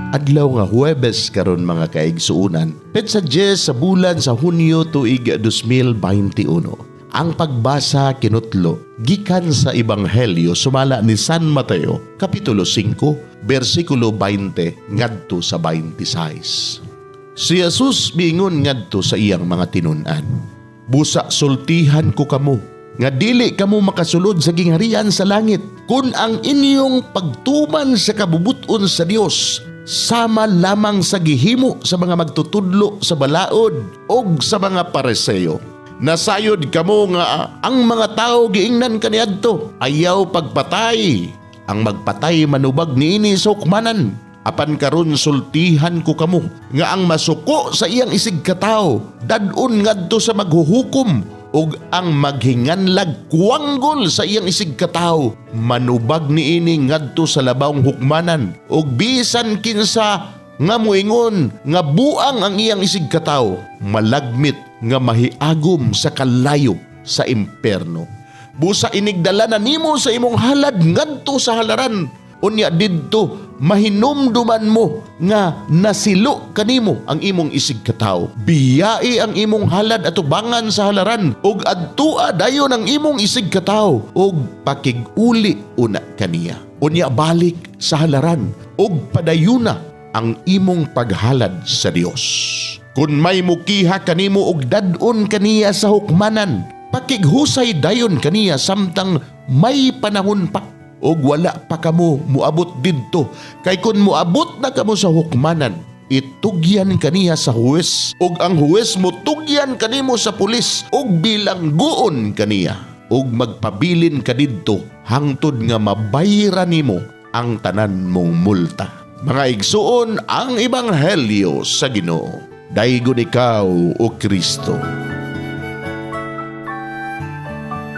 Adlaw nga Huwebes karon, mga kaigsuonan. Petsa 10 sa bulan sa Hunyo, tuig 2021. Ang pagbasa kinutlo gikan sa Ebanghelyo sumala ni San Mateo, kapitulo 5, bersikulo 20 ngadto sa 26. Si Jesus miingon ngadto sa iyang mga tinun-an, "Busa sultihan ko kamo nga dili kamo makasulod sa gingharian sa langit kung ang inyong pagtuman sa kabubuton sa Dios sama lamang sa gihimo sa mga magtutudlo sa balaod og sa mga Pariseo. Nasayod kamo nga ang mga tao giingnan kaniadto, 'Ayaw pagpatay. Ang magpatay manubag niini sa hukmanan.' Apan karon sultihan ko kamo nga ang masuko sa iyang isig katawo dad-on ngadto sa maghuhukom, ug ang maghinganlag kuwanggol sa iyang isig katawo manubag niini ngadto sa labawng hukmanan, ug bisan kinsa nga muingon nga buang ang iyang isig katawo malagmit nga mahiagom sa kalayo sa imperno. Busa inigdala na nimo sa imong halad ngadto sa halaran, unya didto mahinumduman mo nga nasilo kanimo ang imong isig katawo, biyai ang imong halad atubangan sa halaran ug adtua dayon ang imong isig katawo ug pakig-uli una kaniya. Unya balik sa halaran ug padayuna ang imong paghalad sa Dios. Kung may mukiha kanimo og dad-on kaniya sa hukmanan, pakighusay dayon kaniya samtang may panahon pa og wala pa kamo muabot didto, kay kun muabot na kamo sa hukmanan, itugyan kaniya sa huwes ug ang huwes mutugyan kanimo sa pulis ug bilangguon kaniya, ug magpabilin ka didto hangtod nga mabayran nimo ang tanan mong multa." Mga igsuon, ang ebanghelyo sa Ginoo. Daygon ikaw, o Kristo.